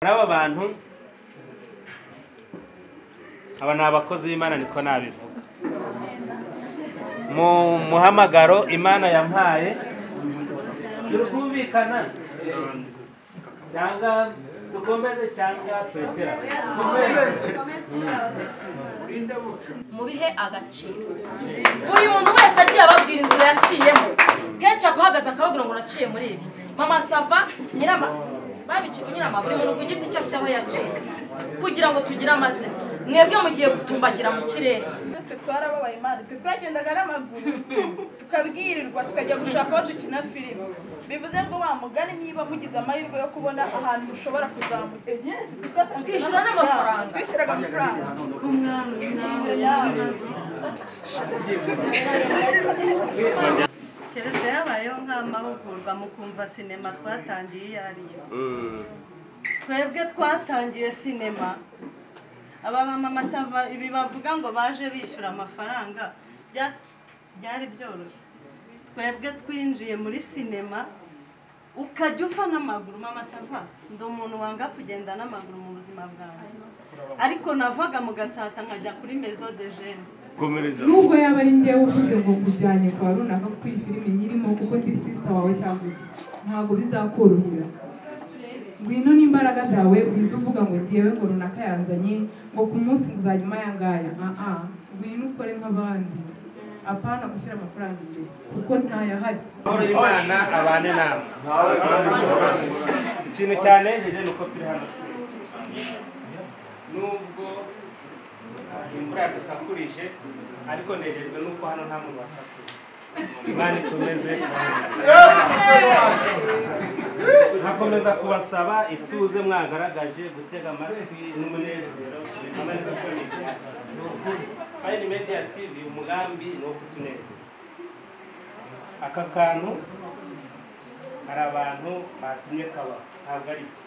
Aba bantu aba ni abakozi b'Imana, niko nabivuga. Mu muhamagaro Imana yampaye turikumvikana cyangwa dukomeze cyangwa twekera? Mubihe agaciro. Buri muntu wese agiye ababwira inzira yaciyemo. Ketchup ahagaze akababwira ngo naciye muri ibi. Mama Sava nyirama babici nyirama, buri muntu ku giti cye afite aho yaciye kugira ngo tugire amazina. Mwebwe mugiye gutumbagira mu kirere. Twe twarababaye Imana, twe twagendaga n'amaguru tukabwirirwa tukajya gushaka aho dukina filime. Bivuze ngo wa mugani niba mugize amahirwe yo kubona ahantu mushobora kuzamuka, yes, twishyura n'amafaranga, twishyuraga amafaranga. Keretse yabayeho nk'amahugurwa mukumva sinema twatangiye iyo ariyo. Twebwe twatangiye sinema, aba mama Sava ibi bavuga ngo baje bishyura amafaranga byari byoroshye. Twebwe twinjiye muri sinema ukajya ufa n'amaguru. Mama Sava, ndi umuntu wanga kugenda n'amaguru mu buzima bwanjye, ariko navaga mu Gatsata nkajya kuri Maison de Jeunes. Nubwo yaba ari njyewe uvuze ngo kujyanye kwa runaka kuko iyi filime nyirimo, kuko ndi sister wawe cyangwa iki, ntabwo bizakorohera. Ngwino n'imbaraga zawe, ubize uvuga ngo njyewe ngo runaka yanzanye ngo ku munsi muzajya umayangaya. Ngwino ukore nk'abandi, apana gushyira amafaranga imbere kuko ntayahari. Amahoro y'Imana abane namwe. Ikintu cyanejeje ni uko turi hano twese, nubwo imvura yadusakurije, ariko nejejwe nuko hano nta muntu wasakurije. Imana ikomeze, nkakomeza kubasaba ituze mwagaragaje, gutega amatwi n'umunezero. Fine Media TV umugambi ni uwo kutunezeza. Aka kantu hari abantu batumye kaba, ntabwo ari byo.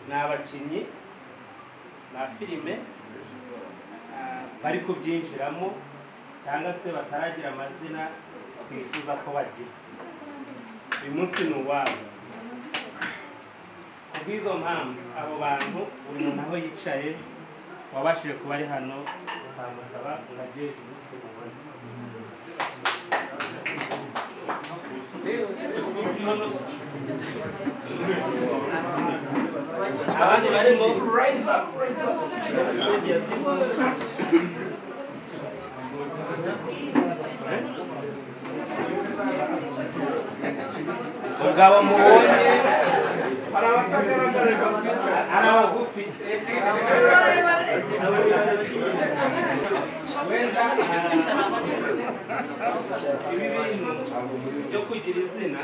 Ni abakinnyi ba filime bari kubyinjiramo cyangwa se bataragira amazina twifuza ko bagira. Uyu munsi ni uwabo. Kubw'izo mpamvu abo bantu buri muntu aho yicaye wabashije kuba ari hano twamusaba ngo ajye hejuru tumubone. Abandi barimo mugabo mubonye ari abagufi wenda. Ibi bintu byo kugira izina,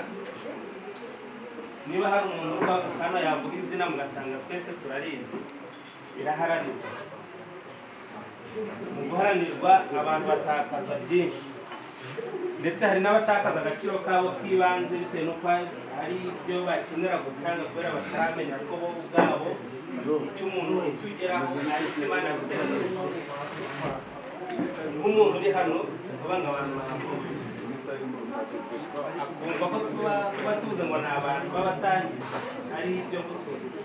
niba hari umuntu hano yavuga izina mugasanga twese turarizi, biraharanirwa. Mu guharanirwa abantu batakaza byinshi, ndetse hari n'abatakaza agaciro kabo k'ibanze bitewe n'uko hari ibyo bakenera gutanga kubera bataramenya ko bo ubwabo icyo umuntu icyo ugeraho ari Imana yaguteganyirije. Nk'umuntu uri hano tuvuga ngo abantu bahaguruke, akumva ko tuba tuzi ngo ni abantu b'abatangiza, ari ibyo gusuzuma.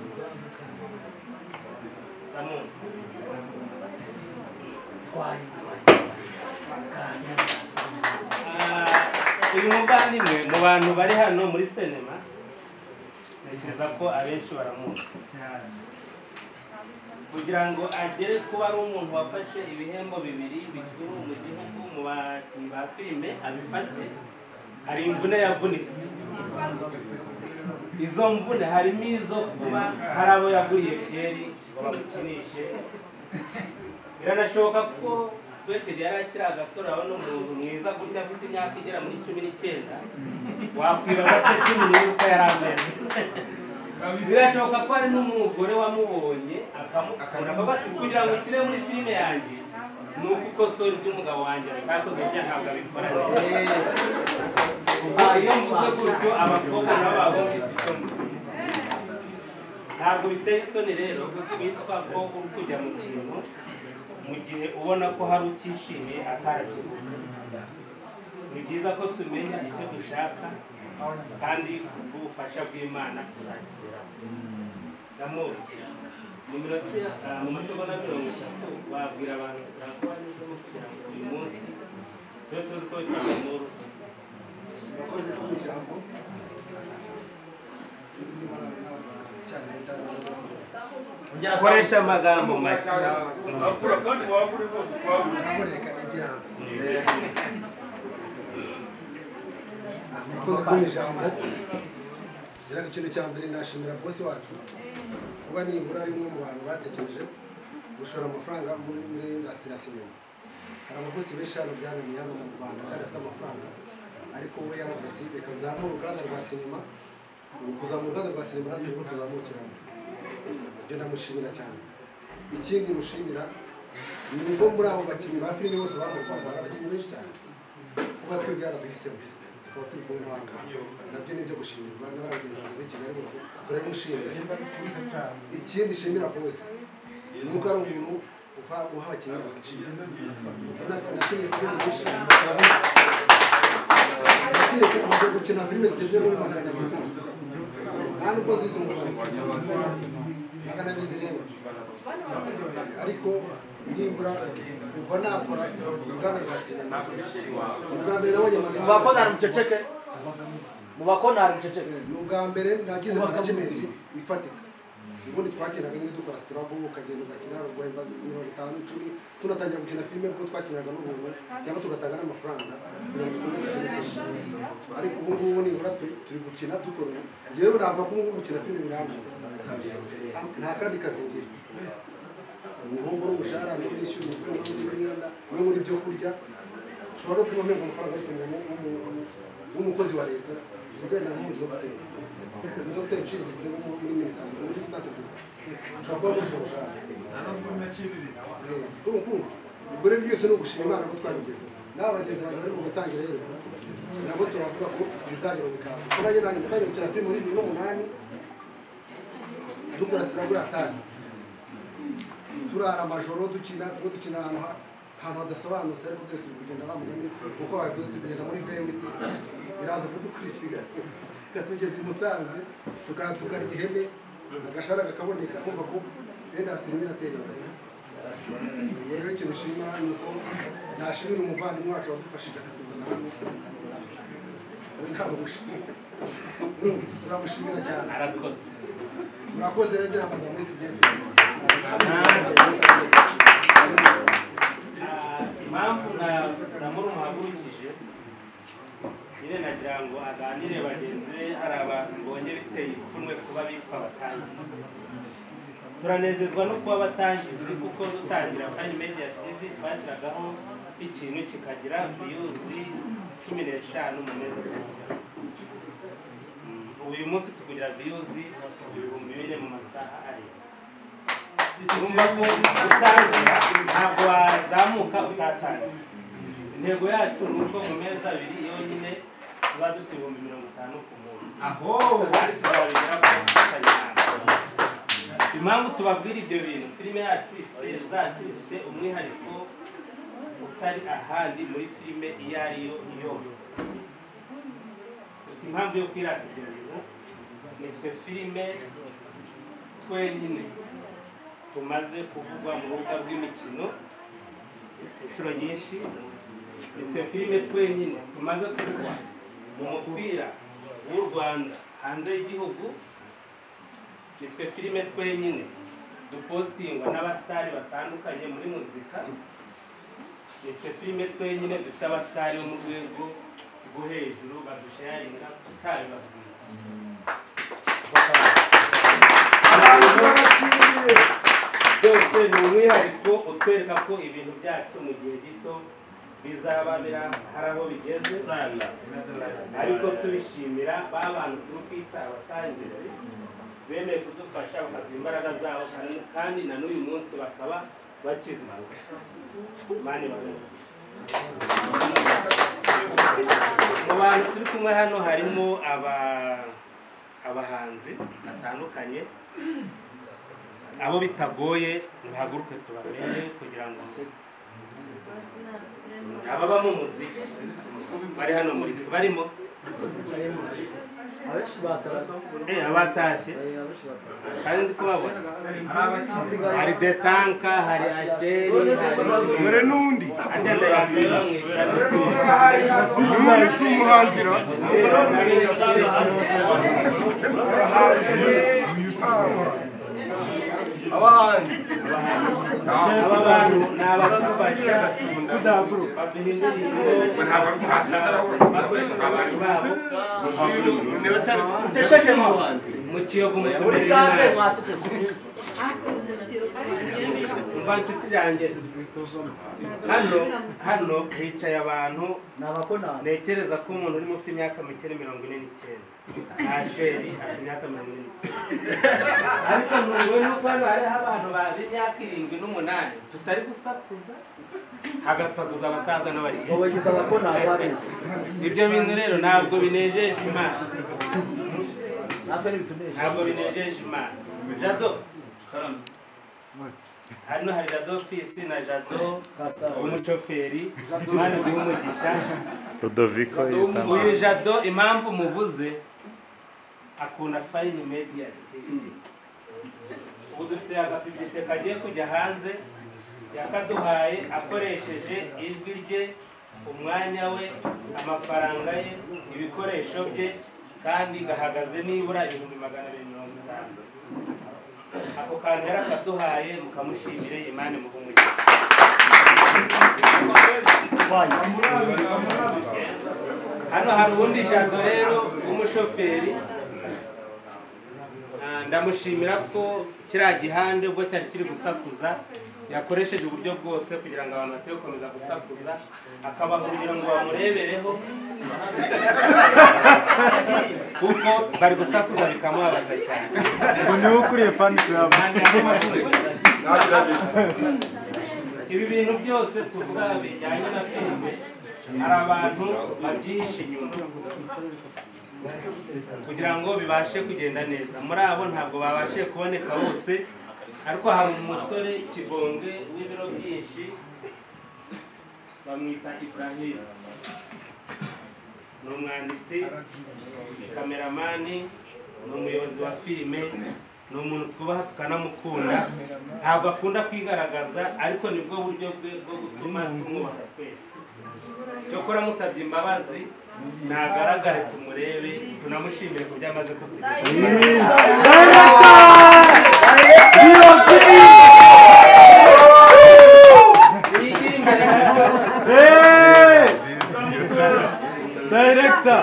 Uyu muvandimwe mu bantu bari hano muri sinema, ntekereza ko abenshi baramuzi. Kugira ngo agere kuba ari umuntu wafashe ibihembo bibiri bikuru mu gihugu mu bakinnyi ba filime abifate, hari imvune yavunitse. Izo mvune harimo izo kuba hari abo yaguriye byeri ngo bamukinishe. Biranashoboka ko twekeri yari akiri agasore, abona umuntu mwiza gutya afite imyaka igera muri 19, wakwibaza afite 11 uko yari ameze. Birashoboka ko hari n'umugore wamubonye akamukunda, akavuga ati kugira ngo ukine muri filime yanjye ni uko ukosora iby'umugabo wanjye atakoze, ibyo ntabwo abikora neza. Iyo mvuze gutyo abakobwa nabo baba bumvise icyo mvuze. Ntabwo biteye isoni rero kwitwa ko uri kujya mu kintu mu gihe ubona ko hari ukishimiye atarakivuga. Ni byiza ko tumenya icyo dushaka, kandi kubw'ubufasha bw'Imana tuzakigeraho. D'amour, mu minota mu masegonda 30 wabwira abantu ko wanyuzemo kugira ngo uyu munsi tube tuzi ko witwa D'amour. Murakoze ku ijambo. Koresha amagambo make. Murakoze ku ijambo. Ngira ikintu cya mbere nashimira boss wacu kuba nibura ari umwe mu bantu batekereje gushora amafaranga muri industry ya sinema. Hari abakozi benshi hano byananiye hano mu Rwanda kandi afite amafaranga, ariko we yaravuze ati reka nzamure uruganda rwa sinema. Ubu kuzamura uruganda rwa sinema natwe nibwo tuzamukiramo. Ibyo ndamushimira cyane. Ikindi mushimira ni uko muri abo bakinnyi ba filime bose baba mu Rwanda hari abakinnyi benshi cyane, kuba twebwe yaraduhisemo tukaba turi kumwe n'abangaha, nabyo ni ibyo gushimirwa n'abagenzi banjye b'i Kigali bose turabimushimira. Ikindi nshimira bose ni uko ari umuntu uha abakinnyi agaciro. Nakinnye filime nyinshi, nakinnye gukina filime zigeze muri 200 nta nubwo nzizi mu Rwanda 200 zirenga, ariko nibura kuva nakora uruganda rwa sinema ubwa mbere nabonye ni ubwa mbere nagize management ifatika. Ubundi twakinaga nyine dukora struggle, ukagenda ugakina baguhemba 50 10, tunatangira gukina filime kuko twakinaga n'ubuntu cyangwa tugatanga n'amafaranga kugira ngo dukomeze gukina filime. Ariko ubu ngubu nibura turi gukina dukora. Njyewe navuga ko ubu ngubu gukina filime birangiye, nta kandi kazi ngira. Umuhungu n'umushahara niwo nishyura umutungo n'imyenda niwo muri byo kurya. Ushobora no kuba mpembwa amafaranga yose w'umukozi wa leta, tuvugana n'umudogiteri, umudogiteri uciriritse wo muri minisante muri centre de santé, ushobora kuba amurisha umushahara. Ubwo rero byose ni ugushima Imana ko twabigezeho. N'aba bagenzi banjye bari mu gutangira rero nabo turavuga ko bizagera bikaza. Kuko nanjye natangiye gukina filime muri 2008 dukora sirago ya tani, turara amajoro dukina, turimo dukina ahantu hadasobanutse, ariko turi kugenda bamugani kuko babivuze, turi kugenda muri V8 iraza kudukurikira ikatugeza i Musanze, tukarya ihene agashara kakaboneka, kumva ko industry irimo iratera imbere. Ubwo rero ikintu nshima ni uko nashimira umuvandimwe wacu wadufashije akatuzana hano, we ntabwo mushimira, turamushimira cyane. Arakoze. Murakoze rero ngira amagambo muri CGF. Impamvu D'amour muhagurukije nyine nagira ngo aganire bagenzi be, hari abantu mbonye biteye ipfunwe kuba bitwa abatangizi. Turanezezwa no kuba abatangizi kuko dutangira Fine Media TV twashyiragaho ikintu kikagira views 15 mu mezi atatu. Uyu munsi tukugira views 4000 mu masaha arindwi. Urumva ko gutangira ntabwo wazamuka utatangira. Intego yacu ni uko mu mezi abiri yonyine tuba dufite 50,000 ku munsi. Aho kandi tuzabigeraho dufatanyije. Impamvu tubabwira ibyo bintu, filime yacu ifite zacu zifite umwihariko utari ahandi muri filime iyo ari yo yose. Dufite impamvu yo kwirata ibyo bintu, nitwe filime twenyine tumaze kuvugwa mu rubuga rw'imikino inshuro nyinshi, nitwe filime twenyine tumaze kuvugwa mu mupira w'u Rwanda hanze y'igihugu, nitwe filime twenyine dupostingwa n'abasitari batandukanye muri muzika, nitwe filime twenyine dufite abasitari bo mu rwego rwo hejuru badusharinga tutabibabwira. Byose ni umwihariko utwereka ko ibintu byacu mu gihe gito bizaba hari aho bigeze sana, ariko tubishimira ba bantu turi kwita abatangizi bemeye kudufasha bakaduha imbaraga zabo, kandi na n'uyu munsi bakaba bakizimuka. Imana ibahe. Mu bantu turi kumwe hano harimo abahanzi batandukanye, abo bitagoye muhaguruke tubamenye kugira ngo ababa mu muziki bari hano muri barimo Abatashye kandi ndi kubabona hari detanka, hari asheri, dore n'undi n'undi si umuhanzira. Abahanzi aba bantu ni abadufasha mu Kiyovu mva nshuti yanjye. Hano hicaye abantu ntekereza ko umuntu urimo ufite imyaka mike 49, Asheri afite imyaka 49, ariko ntunguwe nuko hano hariho abantu b'imyaka 7 n'umunani tutari gusakuza, hagasakuza abasaza n'abakecuru. Ibyo bintu rero ntabwo binejeje Imana, ntabwo binejeje Imana. Jado hano hari Jado fisi na Jado umushoferi, Imana iguhe umugisha. Rudoviko uyu Jado impamvu muvuze akunda Fine Media TV. Ubu dufite agapibisite kagiye kujya hanze, yakaduhaye akoresheje ijwi rye, umwanya we, amafaranga ye, ibikoresho bye, kandi gahagaze nibura 250,000. Ako kantu yarakaduhaye, mukamushimire, Imana imuhe umugisha. Hano hari uwundi Jado rero w'umushoferi, ndamushimira ko kiriya gihande ubwo cyari kiri gusakuza yakoresheje uburyo bwose kugira ngo abantu bate gukomeza gusakuza, akabaha urugero ngo bamurebereho kuko bari gusakuza bikamubabaza cyane. Ngo niwe ukuriye fan club. Ibi bintu byose tuvuga bijyanye na filime, hari abantu babyihishe inyuma kugira ngo bibashe kugenda neza. Muri abo ntabwo babashe kuboneka bose, ariko hari umusore Kibonge w'ibiro byinshi bamwita Ibrahim, ni umwanditsi, ni kameramani, ni umuyobozi wa filime, ni umuntu twubaha tukanamukunda. Ntabwo akunda kwigaragaza, ariko nibwo buryo bwe bwo gutuma tumwubaha twese. Cyokora musabye imbabazi nagaragare tumurebe, tunamushimire ku byo amaze kutugezaho. Director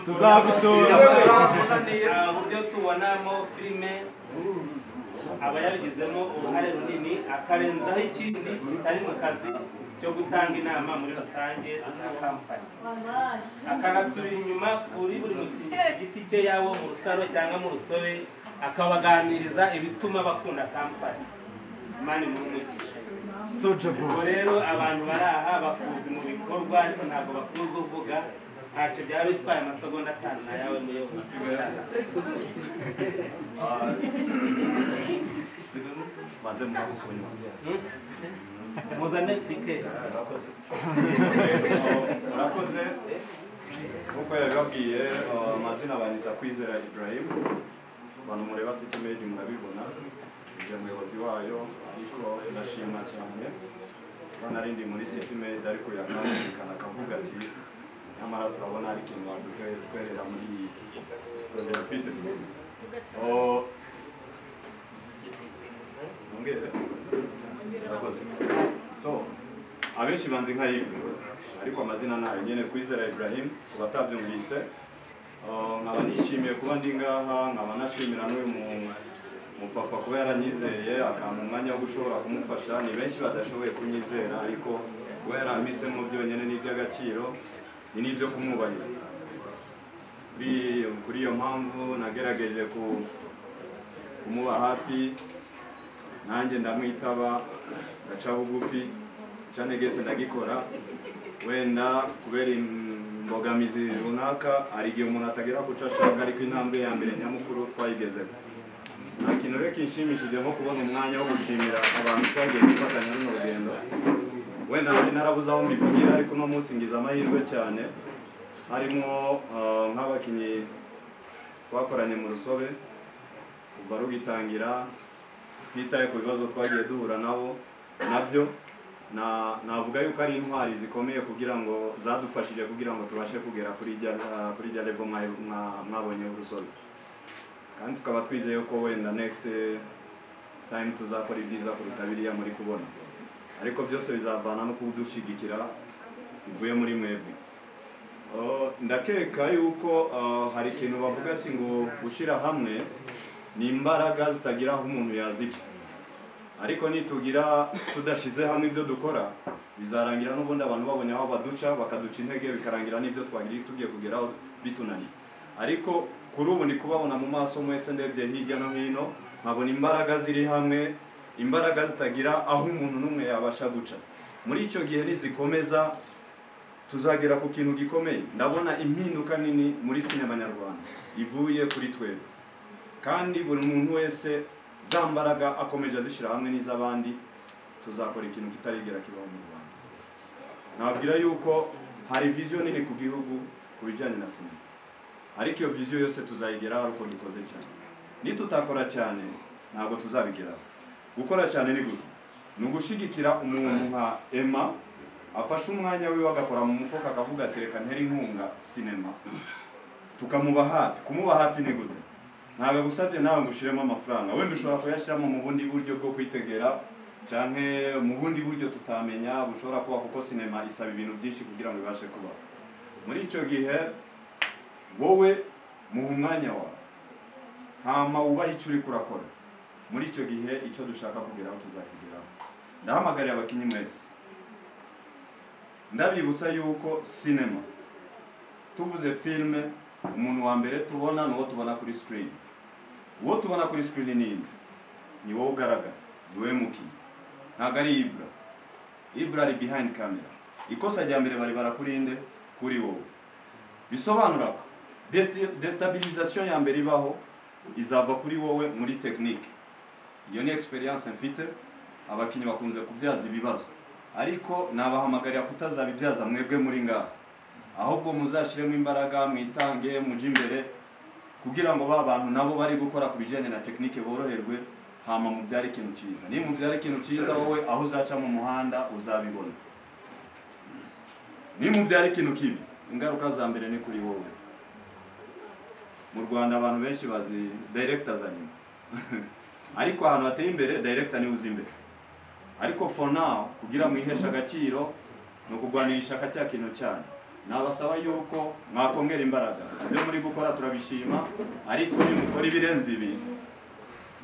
tuzagutora. Uburyo tubonamo filime aba yabigizemo uruhare runini, akarenzaho ikindi kitari mu kazi cyo gutanga inama muri rusange za kampani, akanasubira inyuma kuri buri mukinnyi ku giti cye, yaba mu rusaro cyangwa mu rusobe, akabaganiriza ibituma bakunda kampani. Imana imuhe umugisha. Ubwo rero abantu bari aha bakuzi mu bikorwa, ariko ntabwo bakuzi uvuga. Ntacyo byaba bitwaye amasegonda 5 na yawe muyobozi. Muzane rike. Murakoze. Nkuko yabibabwiye, amazina banyita Kwizera Ibrahim. Abantu mureba City Maid murabibona, ndi umuyobozi wayo, ariko ndashima cyane kuba nari ndi muri City Maid, ariko yakamvikana akavuga ati nyamara turabona ari ikintu wadutwerera muri iyi projet mfite. Murakoze. So abenshi banzi nka Ibra, ariko amazina nayo nyene Kwizera Ibrahim ku batabyumvise. Nkaba nishimiye kuba ndi ngaha, nkaba nashimira n'uyu mupapa kuba yaranyizeye akampa umwanya wo gushobora kumufasha. Ni benshi badashoboye kunyizera, ariko kuba yarampisemo byonyine ni iby'agaciro, ni n'ibyo kumwubahira. Kuri iyo mpamvu nagerageje kumuba hafi, nanjye ndamwitaba, ndaca bugufi, icyo ntegetse ndagikora. Wenda kubera imbogamizi runaka hari igihe umuntu atagera ku cyo ashaka, ariko intambwe ya mbere nyamukuru twayigezeho. Nta kintu rero kinshimishije nko kubona umwanya wo gushimira abantu twagiye gufatanya runo rugendo. Wenda nari narabuze aho mbivugira, ariko uno munsi ngize amahirwe cyane. Harimo nk'abakinnyi twakoranye mu Rusobe kuva rugitangira, twitaye ku bibazo twagiye duhura nabo nabyo, navuga yuko ari intwari zikomeye kugira ngo zadufashije kugira ngo tubashe kugera kuri ijya level mwabonye Urusobe. Kandi tukaba twizeye ko wenda next time tuzakora ibyiza kuruta biriya muri kubona, ariko byose bizavana no kudushigikira bivuye muri mwebwe. Ndakeka yuko hari ikintu bavuga ati ngo gushira hamwe ni imbaraga zitagira aho umuntu yazica, ariko nitugira tudashize hamwe ibyo dukora bizarangira n'ubundi abantu babonye aho baduca bakaduca intege, bikarangira n'ibyo twagiye tugiye kugeraho bitunaniye. Ariko kuri ubu ni kubabona mu maso mwese, ndebye hirya no hino nkabona imbaraga ziri hamwe, imbaraga zitagira aho umuntu n'umwe yabasha guca. Muri icyo gihe nizikomeza tuzagera ku kintu gikomeye. Ndabona impinduka nini muri sinema nyarwanda ivuye kuri twebwe, kandi buri muntu wese za mbaraga akomeje azishyira hamwe n'iz'abandi, tuzakora ikintu kitarigera kibaho mu Rwanda. Nabwira yuko hari vision nini ku gihugu ku bijyanye na sinema, ariko iyo vision yose tuzayigeraho uko dukoze cyane. Nitutakora cyane ntabwo tuzabigeraho. Gukora cyane ni gute? Ni ugushigikira umuntu nka Emma afashe umwanya wiwe agakora mu mufuka akavuga ati reka ntere inkunga sinema, tukamuba hafi. Kumuba hafi ni gute? Ntabwo agusabye nawe ngo ushiremo amafaranga, wenda ushobora kuyashyiramo mu bundi buryo bwo kwitegera cyane, mu bundi buryo tutamenya bushobora kuba, kuko sinema isaba ibintu byinshi kugira ngo ibashe kubaho. Muri icyo gihe wowe muha umwanya wawe, hama wubahe icyo uri kurakora. Muri icyo gihe icyo dushaka kugeraho tuzakigeraho. Ndahamagarira abakinnyi mwese, ndabibutsa yuko sinema tuvuze filme, umuntu wa mbere tubona ni uwo tubona kuri screen. Uwo tubona kuri screen ni ninde? Ni wowe ugaragara, ni wowe mukinnyi, ntabwo ari Ibra. Ibra ari behind camera. Ikosa rya mbere bari barakurinde kuri wowe. Bisobanura ko destabilisation ya mbere ibaho izava kuri wowe muri technique. Iyo ni experience mfite, abakinnyi bakunze kubyaza ibibazo, ariko nabahamagarira kutazabibyaza mwebwe muri ngaha, ahubwo muzashiremo imbaraga, mwitange, muje imbere kugira ngo ba bantu nabo bari gukora ku bijyanye na technique boroherwe, hama mubyare ikintu cyiza. Ni mubyare ikintu cyiza, wowe aho uzaca mu muhanda uzabibona. Ni mubyare ikintu kibi, ingaruka za mbere ni kuri wowe. Mu Rwanda abantu benshi bazi director za nyuma ariko ahantu hateye imbere director ni uzi imbere. Ariko for now kugira mwihesha agaciro no kugwanira ishaka cya kintu cyane, nabasaba yuko mwakongera imbaraga. Ibyo muri gukora turabishima, ariko nimukora ibirenze ibi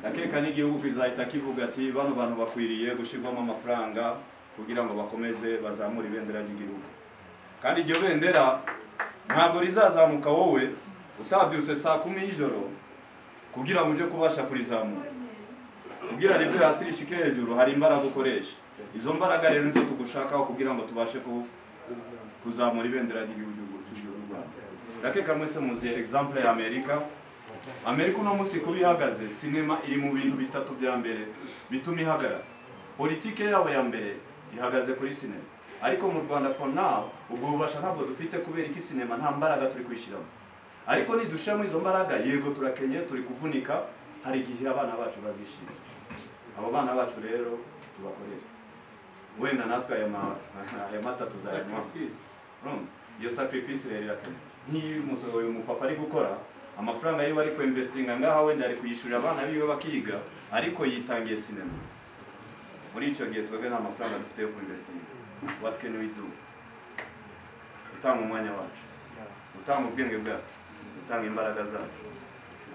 ndakeka n'igihugu kizahita kivuga ati bano bantu bakwiriye gushirwamo amafaranga kugira ngo bakomeze bazamure ibendera ry'igihugu. Kandi iryo bendera ntabwo rizazamuka wowe utabyutse saa 10 y'ijoro kugira ngo uje kubasha kurizamura. Kugira rive hasi rishike hejuru hari imbaraga ukoresha. Izo mbaraga rero nizo tugushakaho kugira ngo tubashe kuzamura ibendera ry'igihugu cy'u Rwanda. Ndakeka mwese muzi example ya Amerika. Amerika uno munsi kuba ihagaze, sinema iri mu bintu bitatu bya mbere bituma ihagarara. Politike yabo ya mbere ihagaze kuri sinema. Ariko mu Rwanda for now ubwo bubasha ntabwo dufite, kubera iki sinema nta mbaraga turi kwishyiramo. Ariko nidushiramo izo mbaraga, yego turakenye, turi kuvunika, hari igihe abana bacu bazishima. Abo bana bacu rero tubakorere, wenda natwe aya mata tuzayanywa. Iyo sacrifice rero irakenewe. Nk'iyo uyu mupapa ari gukora amafaranga yiwe ari kuinvestinga ngaha, wenda ari kuyishurira abana biwe bakiga, ariko yitangiye sinema. Muri icyo gihe twebwe nta mafaranga dufite yo kuinvestinga. What can we do? Gutanga umwanya wacu, gutanga ubwenge bwacu, gutanga imbaraga zacu.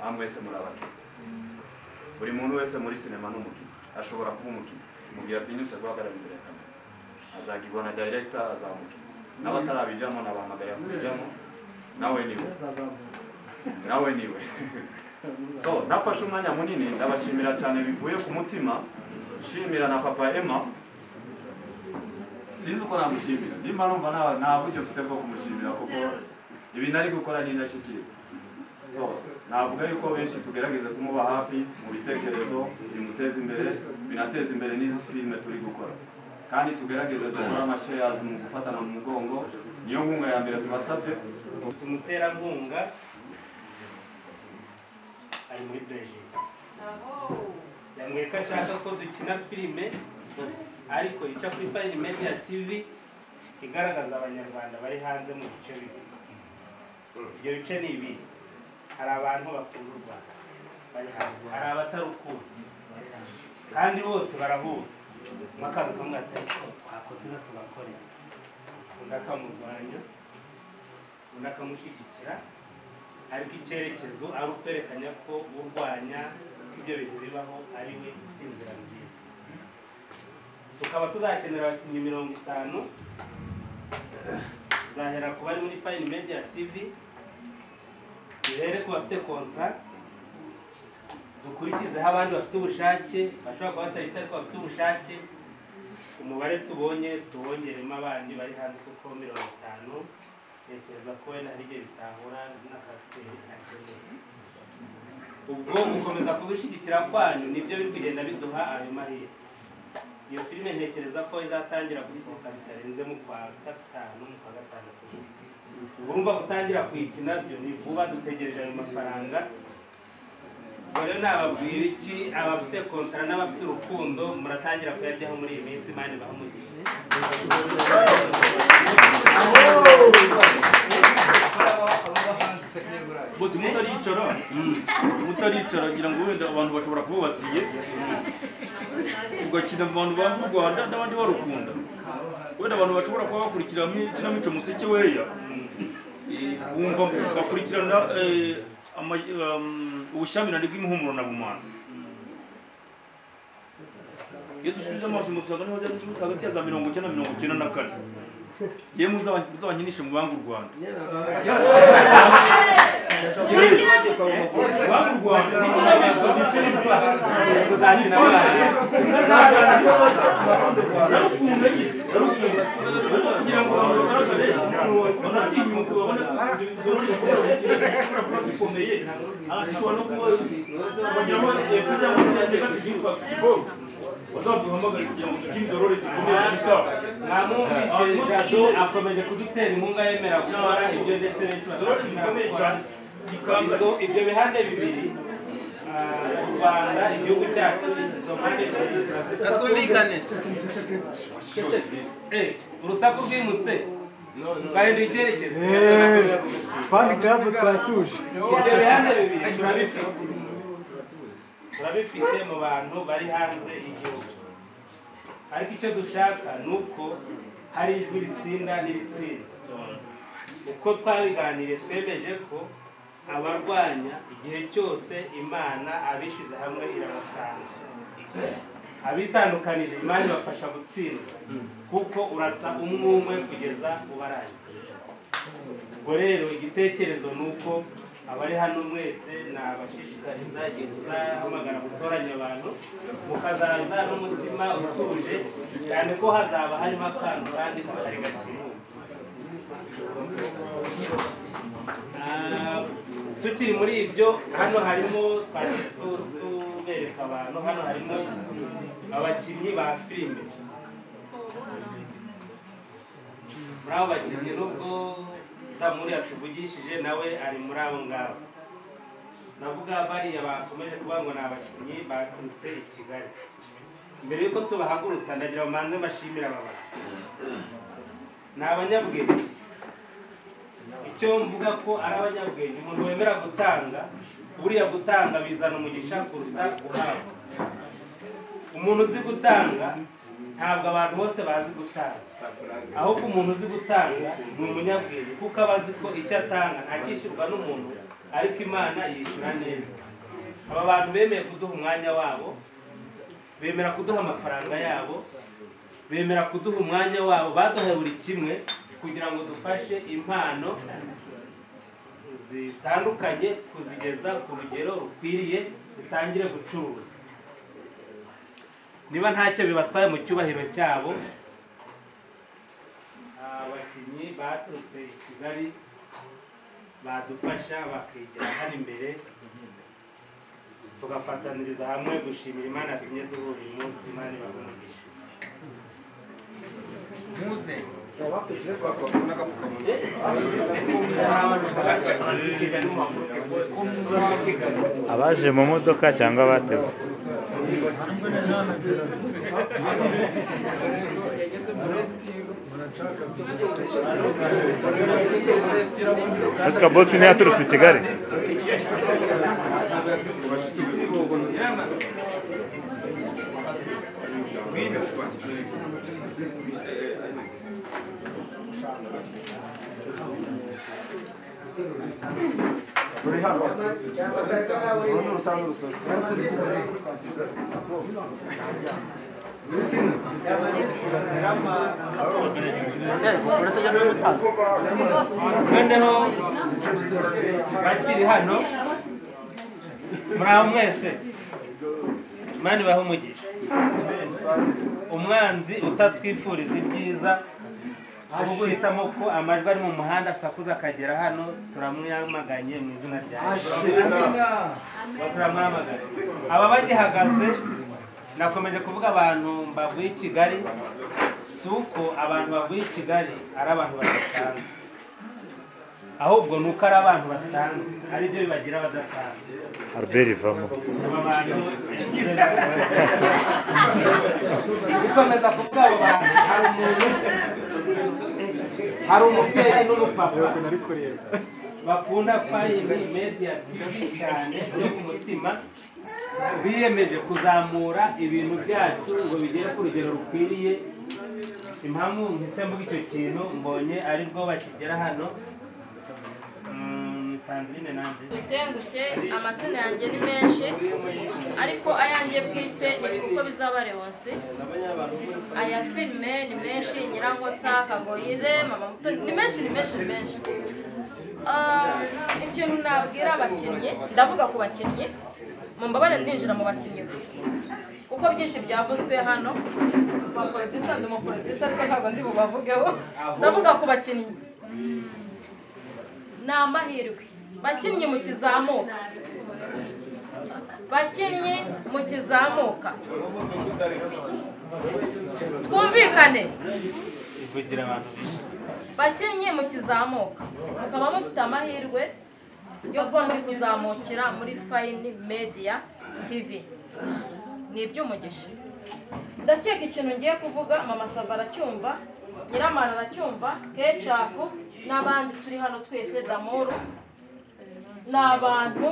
Aha mwese muri abakinnyi. Buri muntu wese muri sinema ni umukinnyi, ashobora kuba umukinnyi mu gihe atinyutse guhagarara imbere ya kamera, azagirwa na director, azamukinnyi. N'abatarabijamo nabahamagarira kubijamo, nawe niwe, nawe niwe. So nafashe umwanya munini, ndabashimira cyane bivuye ku mutima. Shimira na papa Emma, sinzi uko namushimira, nimba numva nta buryo mfite bwo kumushimira kuko ibi nari gukora ni indashyikirwa. So navuga yuko benshi tugerageze kumuba hafi mu bitekerezo bimuteza imbere, binateza imbere n'izi filime turi gukora. Kandi tugerageze dukore amashares mu gufatana mu mugongo, niyo nkunga ya mbere tubasabye. Umuterankunga ari muri Belgique, yambwiye ko ashaka ko dukina filime ariko ica kuri Fine Media TV igaragaza abanyarwanda bari hanze mu bice bibiri. Ibyo bice ni ibi: hari abantu bakunda u Rwanda bari hanze, hari abatarukunda, kandi bose barahura. Umwe akaza akamubwira ati ariko twakotiza tugakorera, undi akamurwanya, undi akamushyigikira, ariko icyerekezo ari ukwerekanya ko urwanya ko ibyo bintu bibaho ari we ufite inzira nziza. Tukaba tuzakenera abakinnyi 50, tuzahera ku bari muri Fine Media TV, duhere ku bafite contrat, dukurikizeho abandi bafite ubushake, bashobora kuba batayifite ariko bafite ubushake. Umubare tubonye tuwongeremo abandi bari hanze, kuko 50 ntekereza ko wenda hari igihe bitahura n'akateri akeneye. Ubwo gukomeza kudushyigikira kwanyu nibyo biri kugenda biduha ayo mahirwe. Iyo filime ntekereza ko izatangira gusohoka bitarenze mu kwa 5, mu kwa 6. Urumva gutangira kuyikina byo ni vuba, dutegereje ayo mafaranga. Ubwo rero nababwira iki, abafite kontara n'abafite urukundo muratangira kuyaryaho muri iyi minsi. Imana ibahe umugisha. Bose mutaricara ngira ngo wenda abantu bashobora kuba basiye ugakina abantu banga u Rwanda n'abandi barukunda. Wenda abantu bashobora kuba bakurikira ikinamico Museke weya, bumva bakurikirana ubushyamirane bw'imihumuro na bumanzi. Iyo dusubije amaso musanga niho byari hagati ya za 90 na 94. Yewe muzabankinishe mu banga u Rwanda. Banga u Rwanda ni ikinamico, ni filime. Narukunda kugira ngo abantu bagaragare banatinyuke, babone ko gikomeye, ashobora no kuba bagiramo efu cyangwa se negative, bazaduhamagare kugira ngo dukine izo role zikomeye zitwa. Mwamwumvise Jado akomeje kudutera inkunga yemera gukora ibyo, ndetse benshi izo role zikomeye cyane zikanga ibyo bihande bibiri. U Rwanda igihugu cyacu, izo mpande twumvikane. Urusaku rwimutse rwahinduye icyerekezo. Fan club twatuje. Ibyo bihande bibiri turabifite mu bantu bari hanze y'igihugu, ariko icyo dushaka ni uko hari ijwi ritsinda n'iritsinda. Uko twabiganiriye twemeje ko abarwanya igihe cyose Imana abishyize hamwe irabasanga, abitandukanije Imana ibafasha gutsinda, kuko urasa umwe umwe kugeza ubarangije. Ubwo rero igitekerezo ni uko abari hano mwese nabashishikariza igihe tuzahamagara gutoranya abantu, mukazaza n'umutima utuje, cyane ko hazaba harimo akantu kandi katari gake. Tukiri muri ibyo, hano harimo tubereka abantu, hano harimo abakinnyi ba filime. Muri abo bakinnyi nubwo Tamuri yatuvugishije nawe ari muri abo ngabo, ndavuga bariya bakomeje kuvuga ngo ni abakinnyi baturutse i Kigali. Mbere yuko tubahagurutsa ndagira ngo mbashimire aba bantu, ni abanyabwenge. Icyo mvuga ko ari abanyabwenge, umuntu wemera gutanga, buriya gutanga bizana umugisha kuruta guhabwa. Umuntu uzi gutanga ntabwo abantu bose bazi gutanga, ahubwo umuntu uzi gutanga ni umunyabwenge, kuko aba azi ko icyo atanga ntakishyurwa n'umuntu, ariko Imana yishyura neza. Aba bantu bemeye kuduha umwanya wabo, bemera kuduha amafaranga yabo, bemera kuduha umwanya wabo, baduhaye buri kimwe kugira ngo dufashe impano zitandukanye kuzigeza ku rugero rukwiriye, zitangire gucuruza. Niba ntacyo bibatwaye mu cyubahiro cyabo, abakinnyi baturutse i Kigali badufasha bakigira hano imbere, tugafataniriza hamwe gushimira Imana yatumye duhura uyu munsi. Imana ibahe umugisha. Muze. Abaje mu modoka cyangwa bateze. Ese boss ni yaturutse i Kigali. Noneho bakiri hano muraho mwese, Imana ibahe umugisha. Umwanzi utatwifuriza ibyiza ahubwo uhitamo ko amajwi ari mu muhanda asakuza akagera hano, turamwamaganye mu izina rya Yesu. Turamwamaganye. Aba bagihagaze nakomeje kuvuga abantu bavuye i Kigali, si uko abantu bavuye i Kigali ari abantu badasanzwe, ahubwo ni uko ari abantu basanzwe ari byo bibagira abadasanzwe. Albert ivamo. Gukomeza kuvuga abo bantu, hari umubyeyi n'umupapa bakunda Fine Media TV cyane byo ku mutima, biyemeje kuzamura ibintu byacu ngo bigere ku rugero rukwiriye. Impamvu mpise mvuga icyo kintu mbonye aribwo bakigera hano. Sandrine nande utengushye, amazina yanjye ni menshi ariko ayanjye bwite ni kuko bizaba Leonce. Aya filme ni menshi, Nyirankotsa, Kagoyire, Mama Muto, ni menshi ni menshi ni menshi. Ikintu nabwira abakinnyi, ndavuga ku bakinnyi, mumbabare ndinjira mu bakinnyi gusa kuko byinshi byavuzwe hano. Ba producer, ndi mu producer ariko ntabwo ndi bubavugeho. Ndavuga ku bakinnyi, ni amahirwe bakinnyi mukizamuka, bakinnyi mukizamuka, twumvikane. Bakinnyi mukizamuka mukaba mufite amahirwe yo kuba muri kuzamukira muri Fine Media TV, ni iby'umugisha. Ndakeka ikintu ngiye kuvuga Mama Sava aracyumva, Nyiramana aracyumva, Kecapu n'abandi turi hano twese, Damoro, ni abantu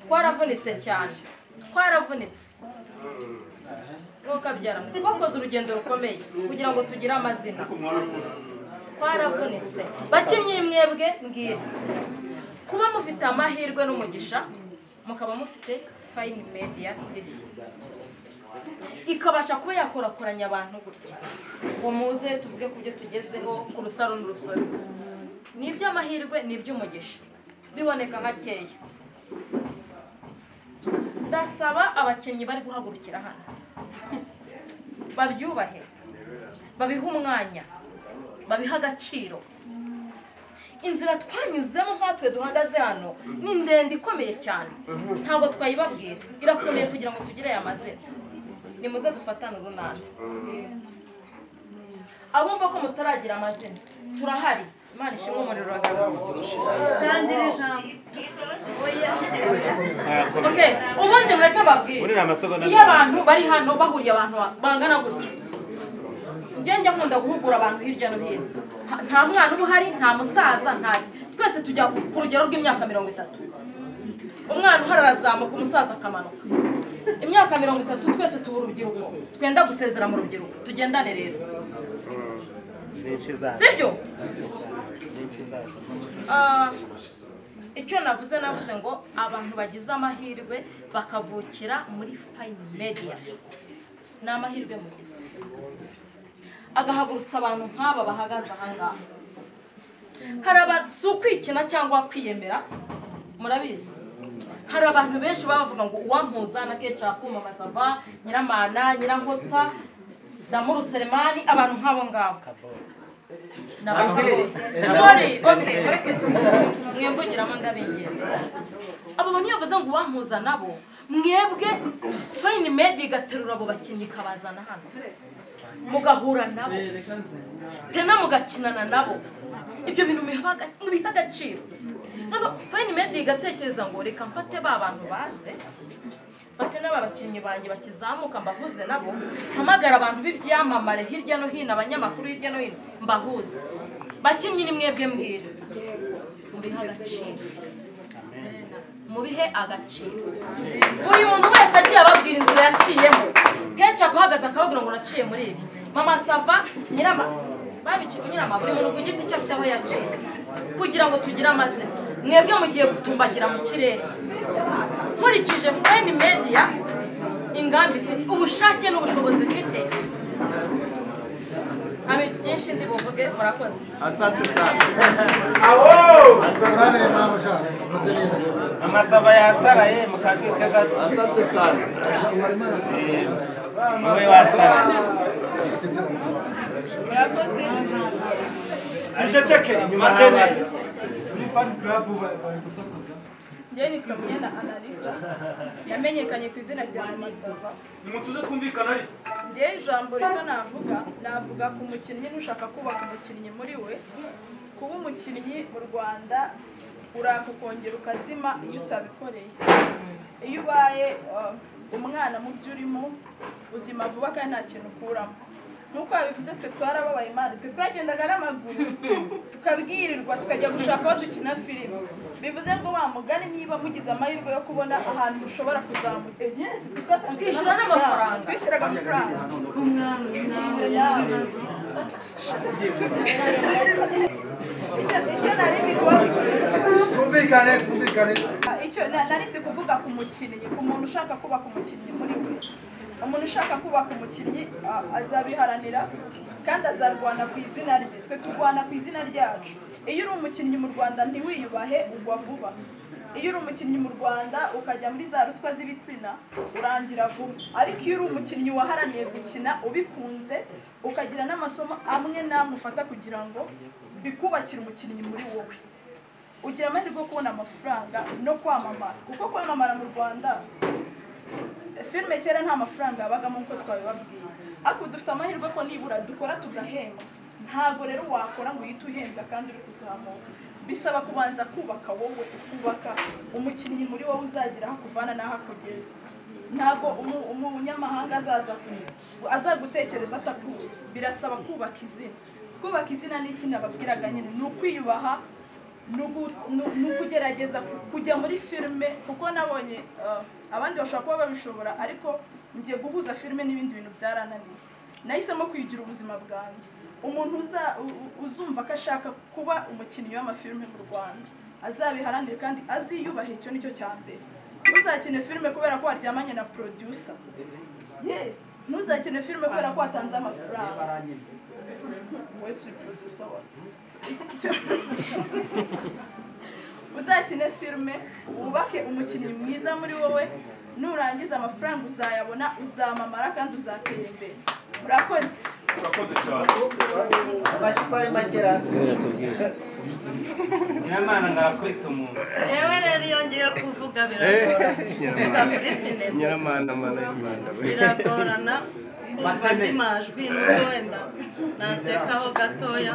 twaravunitse cyane, twaravunitse ntukabyara, twakoze urugendo rukomeye kugira ngo tugire amazina, twaravunitse. Bakinnyi mwebwe mbwira, kuba mufite amahirwe n'umugisha mukaba mufite Fine Media TV ikabasha kuba yakorakoranya abantu gutya ngo muze tuvuge ku byo tugezeho ku rusaro n'urusoro, ni iby'amahirwe, ni iby'umugisha, biboneka hakeya. Ndasaba abakinnyi bari guhagurukira hano babyubahe, babihe umwanya, babihe agaciro. Inzira twanyuzemo nkatwe duhagaze hano ni ndende ikomeye cyane, ntabwo twayibabwira, irakomeye kugira ngo tugire aya mazina. Nimuze dufatane urunana. Abumva ko mutaragira amazina turahari, Imana ishimwe umuriro wagarutse. Tangira ijambo. Okay, ubundi mureke mbabwire, iyo abantu bari hano bahuriye abantu bangana gutya, njye njya nkunda guhugura abantu hirya no hino, nta mwana uba uhari, nta musaza, ntacyo, twese tujya ku rugero rw'imyaka 30. Umwana uhari arazamuka, umusaza akamanuka. Imyaka 30 twese tuba urubyiruko, twenda gusezera mu rubyiruko, tugendane rero, sibyo? Icyo navuze ngo abantu bagize amahirwe bakavukira muri Fine Media, ni amahirwe mugize, agahagurutsa abantu nk'aba bahagaze aha ngaha. Hari si ukwikina cyangwa kwiyemera, murabizi hari abantu benshi bavuga ngo uwampuza na Kecapu, Mama Sava, Nyiramana, Nyirankotsa, Damuru Selemani, abantu nk'abo ngabo. Sorry, okay, mwemvugiramo ndabingenza. Abo bantu iyo bavuze ngo uwampuza nabo Mwebwe Fine Media igaterura abo bakinnyi ikabazana hano, mugahura nabo tena mugakinana nabo, ibyo bintu mubiha agaciro. None Fine Media igatekereza ngo reka mfate ba bantu baze, mfate n'aba bakinnyi banjye bakizamuka mbahuze nabo, mpamagara abantu b'ibyamamare hirya no hino, abanyamakuru hirya no hino mbahuze. Bakinnyi ni mwebwe mbwira, mubihe agaciro, mubihe agaciro. Buri muntu wese agiye ababwira inzira yaciyemo. Ketchup ahagaze akababwira ngo naciye muri ibi. Mama Sava nyirama babici nyirama buri muntu ku giti cye afite aho yaciye kugira ngo tugire amazina. Mwebwe mugiye gutumbagira mu kirere. Nkurikije Fine Media ingambi ifite, ubushake n'ubushobozi ifite, abi byinshi ndi buvuge. Murakoze. Asante sana. Aho! Mama Sava yasaraye mukabwike gato. Asante sana. Wowe wasaraye. Murakoze. Duceceke inyuma tene. Muri fan club bari gusakuza. Njye nitwa Munyana Analisa, yamenyekanye ku izina rya Mama Sava. Nimutuze twumvikana ari. Njye ijambo rito navuga ku mukinnyi n'ushaka kubaka umukinnyi muri we. Kuba umukinnyi mu Rwanda uraka ukongera ukazima iyo utabikoreye. Iyo ubaye umwana mu byo urimo uzima vuba kandi nta kintu ukuramo. Nkuko babivuze twe twarababaye Imana, twe twagendaga n'amaguru tukabwirirwa tukajya gushaka aho dukina filime. Bivuze ngo wa mugani niba mugize amahirwe yo kubona ahantu ushobora kuzamuka, yes, twishyura n'amafaranga, twishyuraga amafaranga. Icyo nari ndi twumvikane twumvikane. Icyo nari ndi kuvuga ku mukinnyi, ku muntu ushaka kubaka umukinnyi muri we. Umuntu ushaka kubaka umukinnyi azabiharanira kandi azarwana ku izina rye. Twe turwana ku izina ryacu. Iyo uri umukinnyi mu Rwanda ntiwiyubahe ugwa vuba. Iyo uri umukinnyi mu Rwanda ukajya muri za ruswa z'ibitsina urangira vuba. Ariko iyo uri umukinnyi waharaniye gukina ubikunze, ukagira n'amasomo amwe n'amwe ufata kugira ngo bikubakire umukinnyi muri wowe, ugira amahirwe yo kubona amafaranga no kwamamara. Kuko kwamamara mu Rwanda, filime kera nta mafaranga yabagamo nk'uko twabibabwiye, ariko dufite amahirwe ko nibura dukora tugahembwa. Ntabwo rero wakora ngo uhite uhembwa kandi uri kuzamuka. Bisaba kubanza kubaka wowe, ukubaka umukinnyi muri wowe uzagira aho akuvana n'aho akugeza. Ntabwo umunyamahanga azaza azagutekereza atakuzi. Birasaba kubaka izina. Kubaka izina ni iki nababwiraga nyine, ni ukwiyubaha, ni ukugerageza kujya muri filime, kuko nabonye abandi bashobora kuba babishobora, ariko ngiye guhuza filime n'ibindi bintu byarananiye. Nahisemo kwigira ubuzima bwanjye. Umuntu uzumva ko ashaka kuba umukinnyi w'amafilime mu Rwanda azabiharanire kandi aziyubahe, icyo nicyo cya mbere. Ntuzakine filime kubera ko waryamanye na producer. Yes, ntuzakine filime kubera ko watanze amafaranga. Wese uri producer wawe. Uzakine filime wubake umukinnyi mwiza muri wowe, nurangiza amafaranga uzayabona, uzamamara kandi uzatera imbere. Murakoze. Murakoze cyane. Nyiramana ngakwita umuntu. Yewe rero iyo ngiye kuvuga biragorana. Kuvuga kuri sinema. Nyiramana mana y'Imana. Biragorana. Kumva andi majwi nubwo wenda nasekaho gatoya,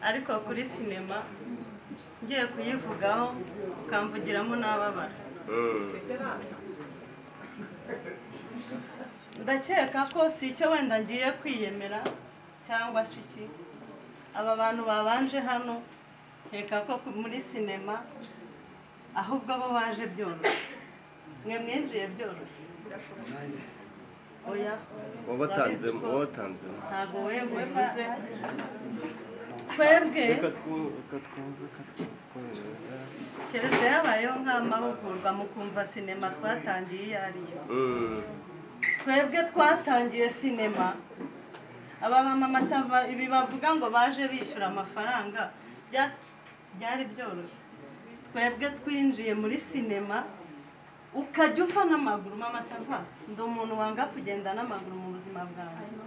ariko kuri sinema ngiye kuyivugaho ukamvugiramo n'ababara. Ndakeka ko si icyo wenda ngiye kwiyemera cyangwa se iki. Aba bantu babanje hano nkeka ko muri sinema ahubwo bo baje byoroshye. Mwe mwinjiye byoroshye. Oya. Wabatanzemo, wabatanzemo. Ntabwo we bivuze. Twebwe keretse habayeho nk'amahugurwa mukumva sinema twatangiye iyo ariyo. Twebwe twatangiye sinema, aba mama Sava ibi bavuga ngo baje bishyura amafaranga byari byoroshye. Twebwe twinjiye muri sinema ukajya ufa n'amaguru. Mama Sava, ndi umuntu wanga kugenda n'amaguru mu buzima bwanjye,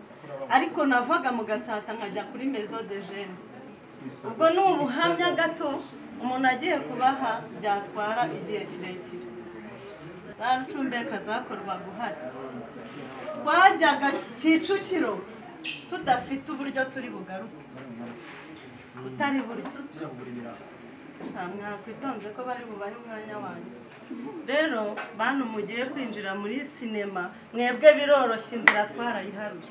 ariko navaga mu Gatsata nkajya kuri Maison de Jeunes. Ubwo ni ubuhamya gato umuntu agiye kubaha byatwara igihe kirekire. Za Rucumbeka zakorwaga uhari. Twajyaga Kicukiro tudafite uburyo turi bugaruke. Utari buryo. Mwakwitonze ko bari bubahe umwanya wanyu. Rero bantu mugiye kwinjira muri sinema mwebwe biroroshye, inzira twarayiharuye.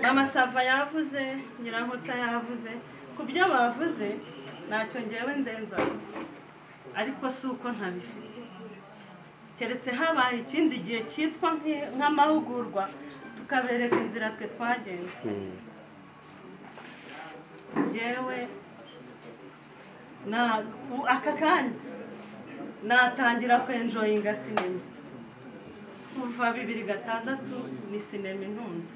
Mama Sava yavuze, Nyirankotsa yavuze, ku byo bavuze ntacyo ngewe ndenzaho, ariko si uko ntabifite. Keretse habaye ikindi gihe cyitwa nk'amahugurwa tukabereka inzira twe twagenze. Ngewe na aka kanya natangira kwenjoyinga sinema kuva 2006 ni sinema intunze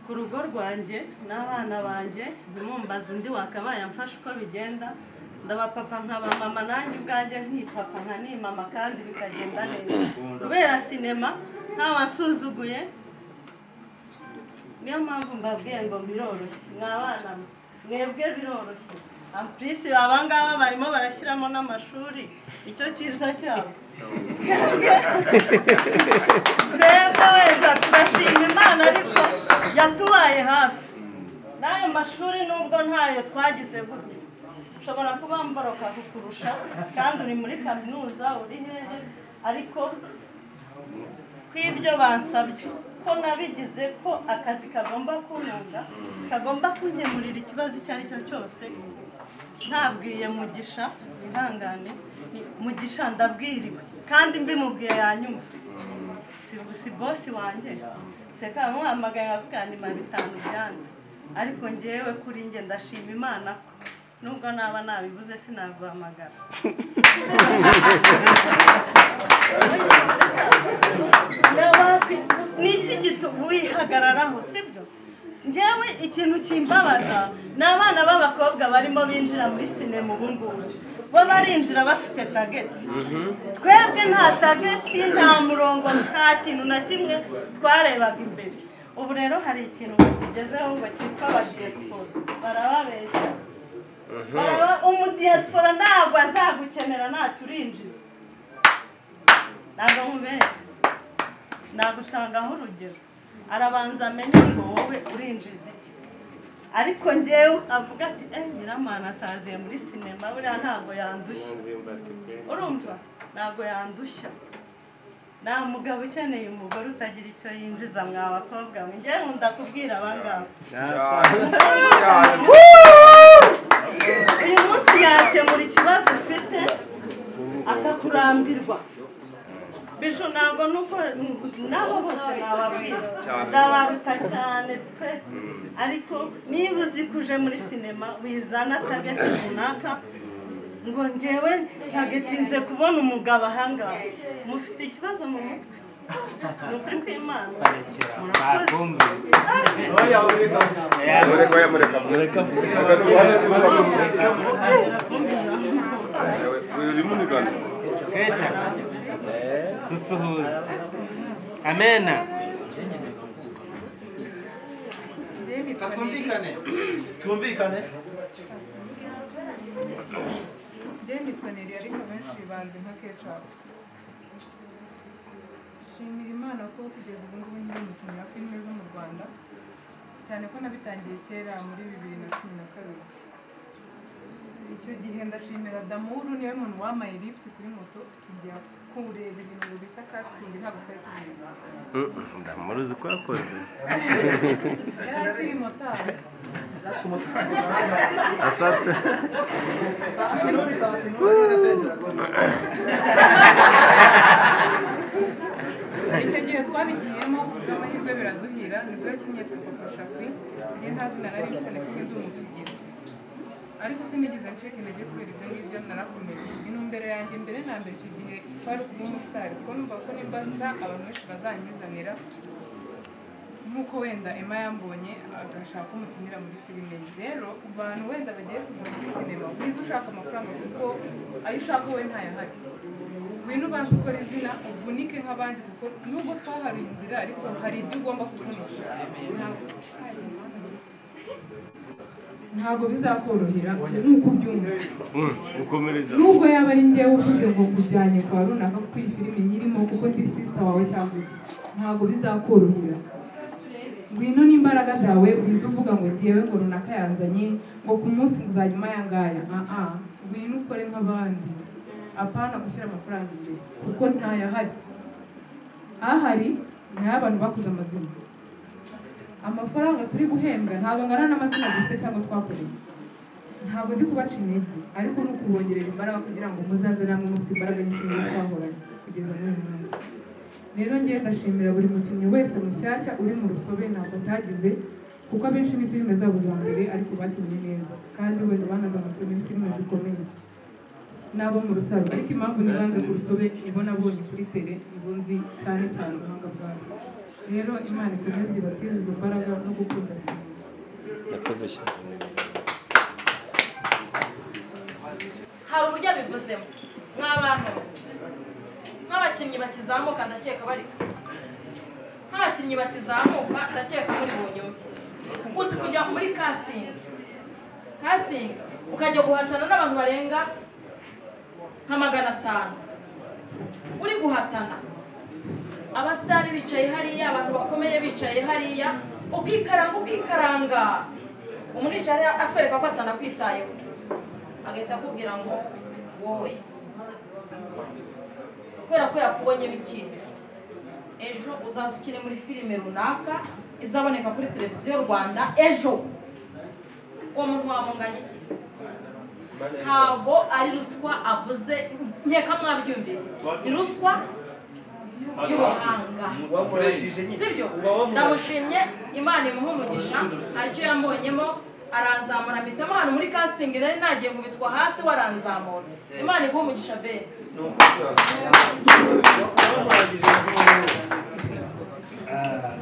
ku rugo rwanjye n'abana banjye. Ntimumbaze undi wakabaye amfasha uko bigenda, ndabapapa nkaba mama nanjye ubwanjye nkipapa nkanimama kandi bikagenda neza kubera sinema ntawansuzuguye. Niyo mpamvu mbabwiye ngo biroroshye mwabana mwebwe biroroshye. Amplisi abangaba barimo barashyiramo n'amashuri, icyo cyiza cyabo. Twebwe wenda turashima Imana ariko yatubaye hafi. N'ayo mashuri nubwo ntayo twagize gute, ushobora kuba mboroka kukurusha kandi uri muri kaminuza uri hehe, ariko kw'ibyo bansabye ko nabigize ko akazi kagomba kuntunga, kagomba kunkemurira ikibazo icyo ari cyo cyose. Ntabwiye Mugisha ihangane, Mugisha ndabwiriwe kandi mbimubwiye yanyumva. Si bosi wanjye seka muhamagaye avuga ni 500 byanze, ariko ngewe kuri nge ndashima Imana ko nubwo naba nabibuze sinaguhamagara. Niki wihagararaho sibyo? Njyewe ikintu kimbabaza ni abana b'abakobwa barimo binjira muri sinema ubu ngubu, bo barinjira bafite tageti. Twebwe nta tageti, nta murongo, nta kintu na kimwe twarebaga imbere. Ubu rero hari ikintu kigezeho ngo cyitwa abadiaspora, barababeshya. Umudiaspora ntabwo azagukenera ntacyo urinjiza. Ntabwo nkubeshya, nagutangaho urugero. Arabanza amenye ngo wowe urinjiza iki, ariko ngewe avuga ati Nyiramana asaziye muri sinema buriya ntabwo yandushya. Urumva ntabwo yandushya. Nta mugabo ukeneye umugore utagira icyo yinjiza mwa bakobwa mwe. Ngewe nkunda kubwira abangaba uyu munsi yakemura ikibazo ufite akakurambirwa. Bisho ntabwo nuko nabo bose nababwira ndabaruta cyane pe, ariko niba uzi kuje muri sinema wizana tageti runaka ngo ngewe ntagetinze kubona umugabo ahangaha, mufite ikibazo mu mutwe. Ni ukuri kw'Imana. Dusuhuze. Amena. Twumvikane. Njye nitwa Neri ariko benshi banzi nka Ketchup. Shimira Imana ko kugeza ubu ngubu nkiri umukinnyi wa filime zo mu Rwanda, cyane ko nabitangiye kera muri 2012. Icyo gihe ndashimira Damuru, niwe muntu wamaye lift kuri moto tujya kureba ibintu bita casting, ntabwo twari tubizi. Damuru uzi ko yakoze? Yari akiri motari. Asante. Icyo gihe twabigiyemo kubw'amahirwe biraduhira, nibwo yakinnye yitwa Papa Shafi. Njye nta zina nari mfite na kimwe, ndi umufigira, ariko sinigeze ncika intege kubera ibyo ngibyo, narakomeje. Intumbero yanjye mbere na mbere icyo gihe kwari ukuba umusitari, kuko numva ko nimba star abantu benshi bazanyizanira, nk'uko wenda Emma yambonye agashaka ko mukinira muri filime. Rero abantu wenda bagiye kuza muri sinema wize ushaka amafaranga, kuko ayo ushaka wowe ntayahari. Ngwino ubanze ukora izina uvunike nk'abandi, kuko nubwo twaharuye inzira ariko hari ibyo ugomba kuvunika. Ntabwo bizakorohera nk'uko ubyumva. Nubwo yaba ari njyewe uvuze ngo nkujyanye kwa runaka kuko iyi filime nyirimo, kuko ndi sister wawe cyangwa iki, ntabwo bizakorohera. Ngwino n'imbaraga zawe, wize uvuga ngo ngewe ngo runaka yanzanye ngo ku munsi uzajya umayangaya. Ngwino ukore nk'abandi, apana gushyira amafaranga imbere kuko ntayahari. Ahari ni ay'abantu bakoze amazina. Amafaranga turi guhembwa ntabwo angana n'amazina dufite cyangwa twakoreye. Ntabwo ndi kubaca intege, ariko ni ukubongerera imbaraga kugira ngo muzaze namwe mufite imbaraga nyinshi nk'izo twahoranye kugeza n'uyu munsi. Rero ngewe ndashimira buri mukinnyi wese mushyashya uri mu rusobe, ntabwo atagize, kuko abenshi ni filime zabo za mbere ariko bakinnye neza, kandi wenda banazamutse muri filime zikomeye n'abo mu rusaro. Ariko impamvu nibanze ku rusobe nibo nabonye kuri tele, nibo nzi cyane cyane ubuhanga bwabo. Rero Imana ikomeze ibatize izo mbaraga no gukunda sinema. Hari uburyo abivuzemo nk'abantu nk'abakinnyi bakizamuka, ndakeka bari nk'abakinnyi bakizamuka, ndakeka muri bunyumve. Uzi kujya muri casting ukajya guhatana n'abantu barenga nka 500, uri guhatana abasitari bicaye hariya, abantu bakomeye bicaye hariya, ukikaranga umuntu yicaye akwereka ko atanakwitayeho, agahita akubwira ngo wowe kubera ko yakubonyemo ikintu, ejo uzaza ukine muri filime runaka izaboneka kuri televiziyo Rwanda ejo. Uwo muntu wamunganya iki? Ntabwo ari ruswa avuze, nkeka mwabyumvise, ni ruswa y'ubuhanga, sibyo? Ndamushimye, Imana imuhe umugisha, hari icyo yambonyemo aranzamura, mpitamo ahantu muri casting nari nagiye nkubitwa hasi, waranzamura. Imana iguhe umugisha be.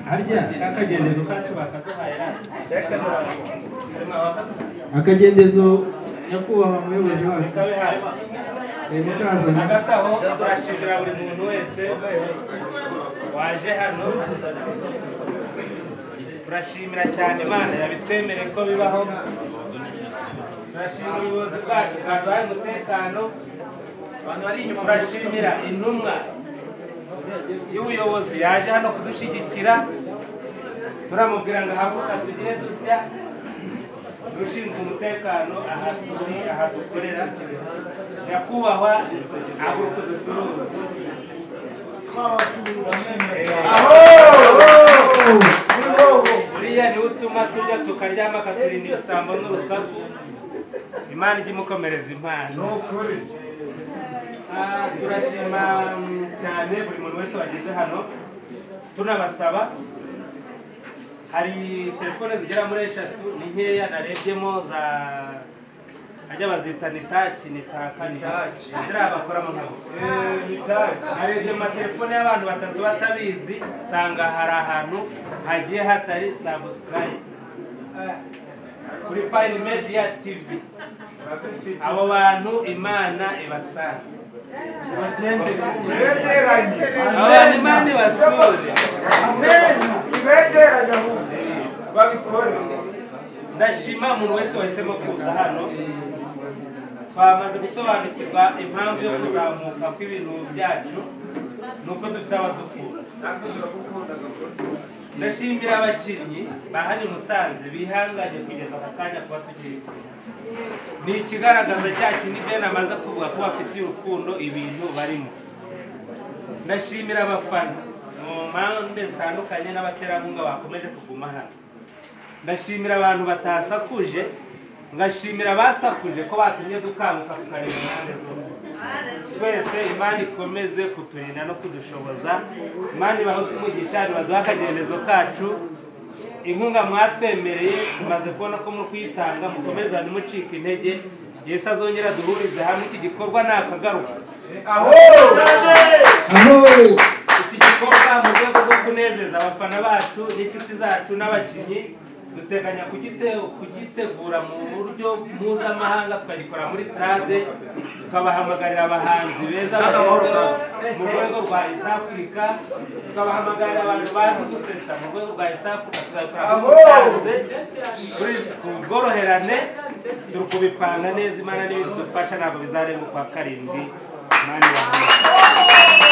Harya akagendezo kacu bakaduhaye, akagendezo nyakubahwa muyobozi wacu hagati aho turashimira buri muntu wese waje hano. Turashimira cyane Imana yabitwemereye ko bibaho. Turashimira ubuyobozi bwacu bwaduhaye umutekano. Turashimira intumwa y'ubuyobozi yaje hano kudushyigikira, turamubwira ngo ahaguruka tugire dutya. Ushinzwe umutekano aha turi, aha dukorera, nyakubahwa ahaguruka udusuhuze. Uriya niwe utuma turya tukaryama, akaturinda ibisambo n'urusaku. Imana ijye imukomereza impano. Turashima cyane buri muntu wese wageze hano, tunabasaba hari telefone zigera muri 3 ni nkeya narebyemo za ajya bazita nitachi nitaka nitachi ziriya bakoramo nkabo narebye mu matelefone y'abantu batatu batabizi, nsanga hari ahantu hagiye hatari subscribe kuri Fine Media TV. Abo bantu Imana ibasanga, abantu Imana ibasure. Ndashima umuntu wese wahisemo kuza hano. Twamaze gusobanukirwa impamvu yo kuzamuka kw'ibintu byacu nuko dufite abadukunda. Ndashimira abakinnyi bahari Musanze bihanganye kugeza aka kanya kuba tukiri kumwe. Ni ikigaragaza cya kindi Ben amaze kuvuga ko bafitiye urukundo ibintu barimo. Ndashimira abafana mu mpande zitandukanye n'abaterankunga bakomeje kuguma hano. Ndashimira abantu batasakuje, ngashimira abasakuje ko batumye dukanguka tukareba impande zose. Twese Imana ikomeze kuturinda no kudushoboza. Imana ibahe umugisha, ibaze akagendezo kacu. Inkunga mwatwemereye tumaze kubona ko muri kuyitanga, mukomeza ntimucike intege. Yesu azongera duhurize hamwe iki gikorwa nakagaruka. Iki gikorwa mu rwego rwo kunezeza abafana bacu n'inshuti zacu n'abakinnyi, Duteganya kugitegura mu buryo mpuzamahanga, tukagikora muri stade, tukabahamagarira abahanzi beza bagezweho mu rwego rwa East Africa, tukabahamagarira abantu bazi gusetsa mu rwego rwa East Africa. Tuzabikora muri Musanze ku bworoherane, turi kubipanga neza. Imana n'ibidufasha ntabwo bizarenga ukwa 7. Imana ibahe.